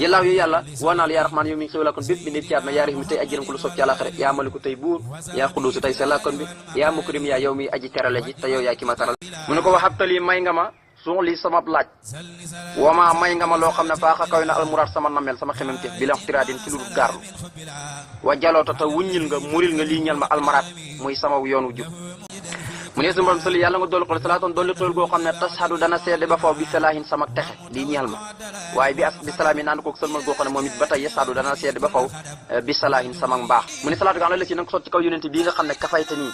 yàllaaw yu yàlla woonaal yaa raxmaan yow mi xéwala kon bépp bi nit ci àdduna yaa rahim tey ajiram ko lu sopp ci àllaaxira yaa maliku tey buur yaa xuduusu tey sellaa kon bi yaa mukrim yaa yow mi aji terale ji te yow yaa ki ma taral mu ne ko waxabtali may nga ma suux sama laaj wama may nga ma loo xam ne faaxa kaw na almuraad sama namel sama xememte bi la xtiraadin ci lu dul gaarlu wa jaloota te wuññil nga muril nga lii ñal ma almaraat muy sama yoon wu jub mu ne suñu borom sëli yàlla nga dolli xol salaatoon dolli xol goo xam ne tashadu dana seede ba faw bi salaahin sama texe lii ñeel ma waaye bi salaam yi naan kook sëlmal goo xam ne moom it ba tey yasadu dana seede ba faw bi salaahin sama mbaax mu ne salaatu ga la si na nga ko sot ci kaw yonente bii nga xam ne kafayta nii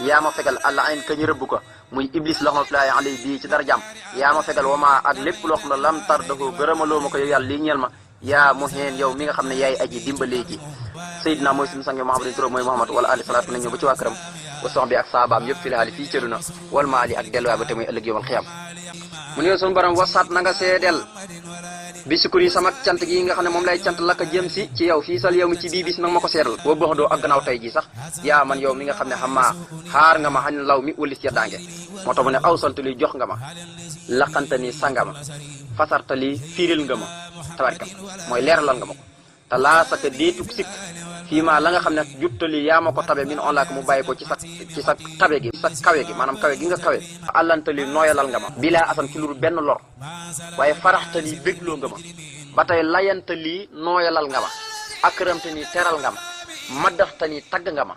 yaa ma fegal àlla ayn ka ñu rëbb ko muy iblis laxmatullaahi alayhi bii ci darajaam yaa ma fegal wama ak lépp loo xam ne lam tar dafa gërëmaloo ma ko yow yàlla lii ñeel ma yaa mu heen yow mi nga xam ne yaay aji dimbalee ji Seydina mooy suñu sang Muhammad turam mooy Muhammad wala ali salaatu nañ ñëw ba ci waa këram wa sox bi ak saabaam yëpp fi laali fii cëduna wal maali ak delluwaay ba te muy ëllëg yowal xiyam mu ne suñu borom wasaat na nga seedeel bi sukur yi sama cant gi nga xam ne moom lay cant la ko jëm si ci yow fii sal yow mi ci bii bis nag ma ko seedal boo box doo ak gannaaw tey ji sax yaa man yow mi nga xam ne xamaa xaar nga ma xañ law mi walis ya daange moo tax mu ne aw saltu li jox nga ma laqanta ni sanga ma fasarta li fiiril nga ma tabarkam mooy leeralal nga ma ko te laa saka déetug sikk fii maa la nga xam ne juttali yaa ma ko tabe min on laak mu bàyyi ko ci sa tabe gi sa kawe gi maanaam kawe gi nga kawe allantali nooyalal nga ma bilaa asan ci luru benn lor waaye faraxtali bégloo nga ma ba tey layantali nooyalal nga ma akramtani teral nga ma maddaxtani tagg nga ma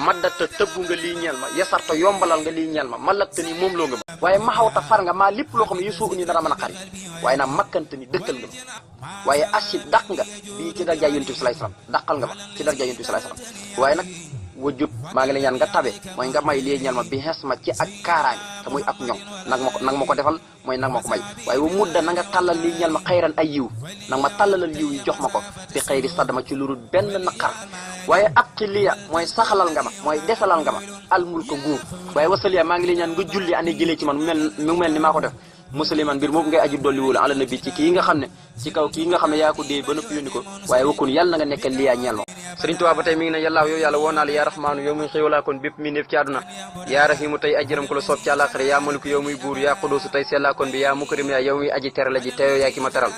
maddata tëbbu nga lii ñeel ma yasarta yombalal nga lii ñeel ma malakta ni moom loo nga ma waaye maxawta far nga maa lépp loo xam ne yu suuf ni dara mën a xari waaye nag makkante ni dëkkal nga ma waaye asib dàq nga bii ci darja yonent bi sallallahu alayhi wasallam dàqal nga ma ci darja yonent bi sallallahu alayhi wasallam waaye nag wajut maa ngi la ñaan nga tabe mooy nga may lii ñeel ma bi xes ma ci ak kaaraange te muy ak ñoŋ nag ma ko defal mooy nag ma ko may waaye wa mudda na nga tàllal lii ñeel ma xayran ay yiw nag ma tàllalal yiw yi jox ma ko fi xëyri saddama ci lurul benn naqar waaye ak ci liya mooy saxalal nga ma mooy desalal nga ma almul ko nguur waaye wasaliya maa ngi lay ñaan nga julli ane jëlee ci man mu mel ni maa ko def musliman mbir moom ngay aju dolli wula ala nabi ci kii nga xam ne ci kaw kii nga xam ne yaa ko dee ba noppi yónni ko waaye wakkun yàlla na nga nekkal liyaa ñeel ma Sëriñ Tuubaa ba tey mi ngi ne yàllaaw yow yàlla woo naa la yaa raxmaanu yow muy xéewalaa kon bépp mi néef ci àdduna yaa rahimu tey ajiram ko la soob ci àllaaxira yaa maliku yow muy buur yaa xuduusu tey sellaa kon bi yaa mukrim yaa yow muy aji terale ji te yow yaa ki ma teral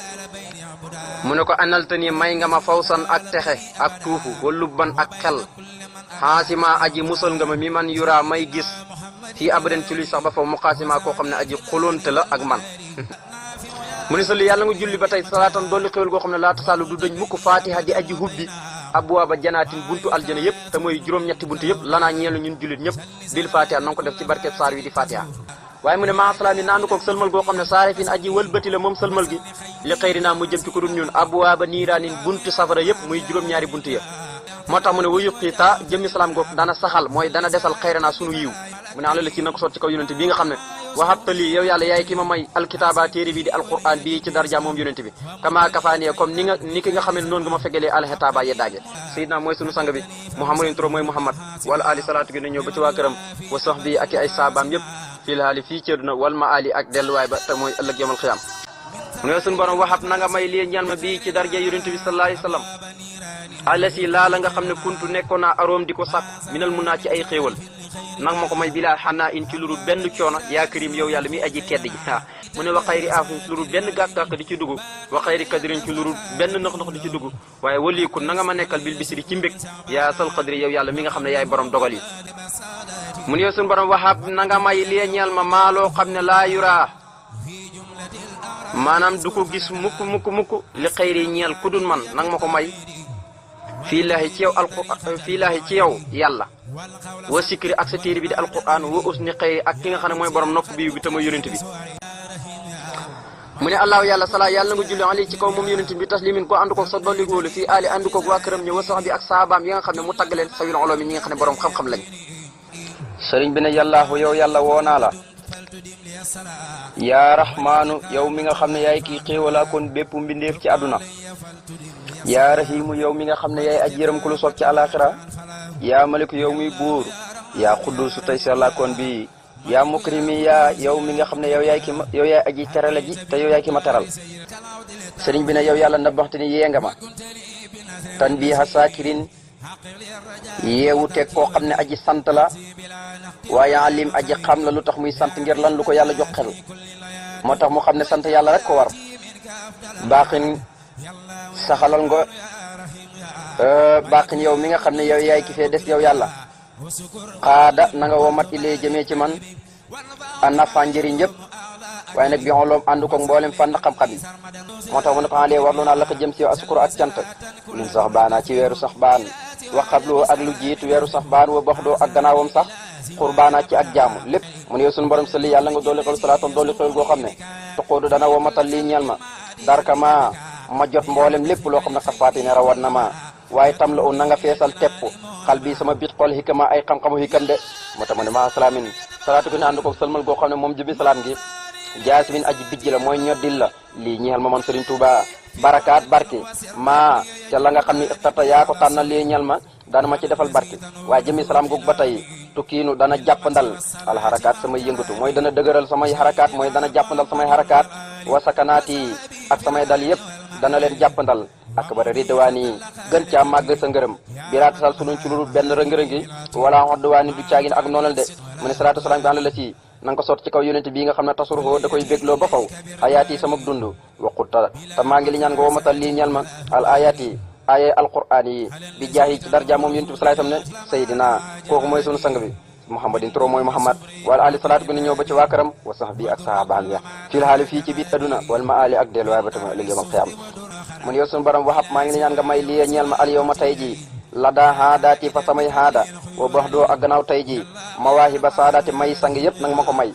mu ne ko analta ni may nga ma fawsan ak texe ak tuufu walubban ak xel xaasima aji musal nga ma mi man yura may gis fii abadan ci luy sax ba faw muqaasima koo xam ne aji xulóonte la ak man mu ne sali yàlla nga julli ba tey salaatan dolli xéwal goo xam ne laa tasaalu du dañ mukk fatiha di aji hubbi abwaaba janaatin buntu aljana yëpp te mooy juróom-ñetti buntu yëpp lanaa ñeelu ñun jullit ñëpp bil fatiha na nga ko def ci barkeb saar wi di fatiha waaye mu ne maa salaami naandu koog sëlmal goo xam ne saarifin aji wëlbati la moom sëlmal gi li xëyri naa mu jëm ci ko dul ñun abwaaba niiraanin buntu safara yëpp muy juróom-ñaari buntu yëpp moo tax mu ne wa yuqiita jëmmi salaam goog dana saxal mooy dana desal xëyri naa sunu yiw mu ne ala la ci na ko sotti ci kaw yonente bi nga xam ne wahabtali yow yàlla yaay ki ma may alkitaaba téere bi di alquran bii ci darja moom yonente bi kama kafaaniye comme ni ki nga xam ne noonu nga ma fegalee alxitaaba yeddaage sayidna mooy sunu sang bi muhammadin turo mooy muhammad wala ali salaatu gi na ñëw ba ci waa këram wa sax bi ak ay saabaam yëpp fii laali fii ci àdduna wal ma ali ak delluwaay ba te mooy ëllëg yomal xiyaam mu ne sunu borom waxab na nga may lii ñal ma bii ci darja yonente bi sallallahu alayhi wasallam alasi laa la nga xam ne kuntu nekkoon naa aroom di ko sàkk minal mun naa ci ay xéewal nag ma ko may bilaa xanaa in ci luru benn coono yaa karim yow yàlla mi aji tedd ji mu ne wa xayri aafin ci luru benn gàkk-gàkk di ci dugg wa xayri kadirin ci luru benn nëx-nëx di ci dugg waaye waliiku na nga ma nekkal bil bisiri ci mbég yaa sal xadri yow yàlla mi nga xam ne yaay borom dogal yi mu ne yow suñu borom waxaab na nga may lie ñeel ma maaloo xam ne laa yuraa maanaam du ko gis mukk li xayri ñeel ku dun man nang ma ko may fii laahi ci yow fii laahi ci yow yàlla wa sikri ak sa téere bi di alquran wa usni xëy ak ki nga xam ne mooy borom nopp bi te mooy yonent bi mu ne allaahu yàlla sala yàlla nga julli ali ci kaw moom yonent bi taslimin ko ànd ko sa dolli góolu fii ali ànd ko waa këram ñëw wa sax bi ak saabaam yi nga xam ne mu tagg leen sawil olomi ñi nga xam ne borom xam-xam lañ sëriñ bi ne yàllaahu yow yàlla woo naa la yaa rahmaanu yow mi nga xam ne yaay kii xéewalaa kon bépp mbindeef ci àdduna yaa rahimu yow mi nga xam ne yaay aj yërëm ku lu soob ci alaxira yaa maliku yow muy buur yaa xudduusu tey sellaa kon bi yaa mukrimi yaa yow mi nga xam ne yow yaay aji terale ji te yow yaay ki ma teral sëriñ bi ne yow yàlla nabaxte ni yee nga ma tan bii ha saakirin yeewu teg koo xam ne aji sant la waaye alim aji xam la lu tax muy sant ngir lan lu ko yàlla jox xel moo tax mu xam ne sant yàlla rek ko war baaxin saxalal nga bàq yow mi nga xam ne yow yaay ki fee des yow yàlla xaada na nga womat ilee jëmee ci man a nafa njëriñ yëpp waaye nag bi xoloom ànd ko mboolem fànn xam-xam yi moo tax mu ne ko xalee warlu naa la ko jëm si yow asukuru ak cant min sax baana ci weeru sax baan waxabloo ak lu jiitu weeru sax baan wa bax doo ak gannaawam sax xurbaana ci ak jaamu lépp mu ne yow suñu borom sali yàlla nga dooli xel salaatam dooli xel goo xam ne tuqoodu dana womatal lii ñeel ma darka ma jot mboolem lépp loo xam ne xafaati ne rawat na ma waaye tam la u na nga feesal tepp xal bi sama bit xol xikama ay xam-xamu xikam de moo tax mu ne ma salaamin salaatu ko ne ànd ko salmal goo xam ne moom jëbi salaam gi jaasimin aji bijj la mooy ñoddil la lii ñeel ma man Serigne Touba barakaat barke maa te la nga xam ne ixtata yaa ko tànnal lii ñeel ma dana ma ci defal barke waaye jëmi salaam googu ba tey tukkiinu dana jàppandal alxarakaat samay yëngatu mooy dana dëgëral samay xarakaat mooy dana jàppandal samay xarakaat wa sakanaati ak samay dal yëpp dana leen jàppandal ak bara ridwaani gën caa màgg sa ngërëm biraata sal suluñ ci lulu benn rëngërëngi wala xodduwaani du caagin ak noonal de mu ne salaatu salaam bi ànd la si na nga ko sotti ci kaw yonent bii nga xam ne tasuroo da koy bégloo ba faw ayaat yi sama dund waqutta te maa ngi li ñaan nga womatal lii ñal ma al ayaat yi aaya alquran yi bi jaayi ci darja moom yonent bi salaay sam ne sayidina kooku mooy sunu sang bi muhammadin turo mooy muhammad wala ali salaatu bi ni ñëw ba ci waa këram wa sax bi ak sahabaam ya fil haali fii ci biir aduna wala ma ali ak delluwaay ba tamit ëllëg yawmal qiyaama mun yow sunu borom waxab maa ngi li ñaan nga may lii ñeel ma al yow ma tey ji la daa haadaati fa samay haada wa bax doo ak gannaaw tey ji mawaahiba saadaati may sang yëpp nanga ma ko may